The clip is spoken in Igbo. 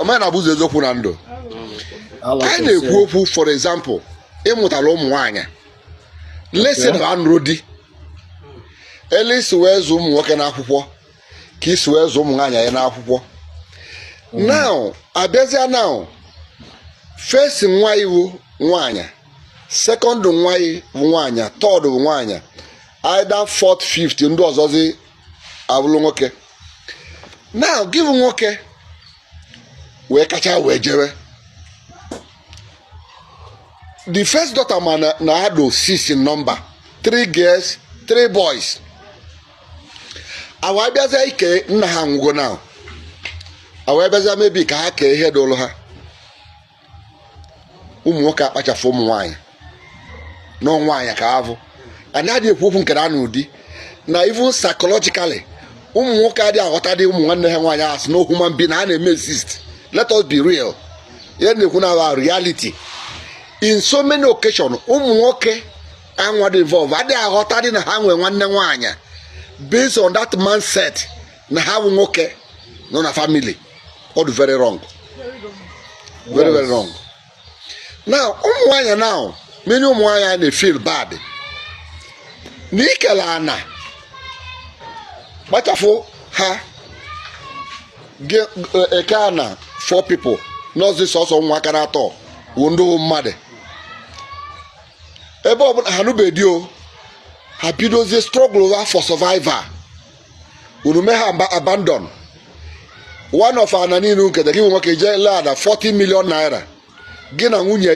Omenala bụ ụzọ eziokwu na ndụ. Anyị na-ekwu okwu, for example, ịmụtara ụmụ nwaanyị, lesi na ha nụrụ di, ele isi wee zụ ụmụ nwoke n'akwụkwọ ka isi wee zụ ụmụ nwaanyị anyị n'akwụkwọ. Now abịazịa, now first nwa iwu nwaanyị, second nwa bụ nwaanyị, third bụ nwaanyị, either fourth, fifth, ndị ọzọzi abụrụ nwoke. Now give nwoke wee kacha wee jebe the first daughter, ma na ha do six in number, three girls, three boys. Awa abịazịa ike nna ha nwụgo. Now awa abịazịa mebi ka ha kee ihe dụrụ ha. Ụmụ nwoke akpachafụ ụmụ nwaanyị nọ nwaanyị ka avụ. Anyị adịghị ekwu okwu nke na n'ụdị na even psychologically, ụmụ nwoke adịghị aghọta dị ụmụ nwanne ha nwaanyị asị na human being na ha na-eme exist. Let us be real. Ihe na-ekwu na our reality, in so many occasion, ụmụ nwoke anwa dị involve adịghị aghọta dị na ha nwee nwanne nwaanyị, based on that mindset na ha bụ nwoke nọ na family. Ọ dị very wrong, very very wrong. Now ụmụ nwaanyị, now many ụmụ nwaanyị na-feel bad na ikele ana kpachafụ ha eke ana four people nọọsụ, sọsọ ụmụaka na-atọ wụ ndị wụ mmadụ. Ebe ọbụla ha nụbedi o, ha bidozie struggle ha for survival. Unu mee ha abandon one of ana niile nketa gị. Nwoke jee lee ada 40 million naira, gị na nwunye.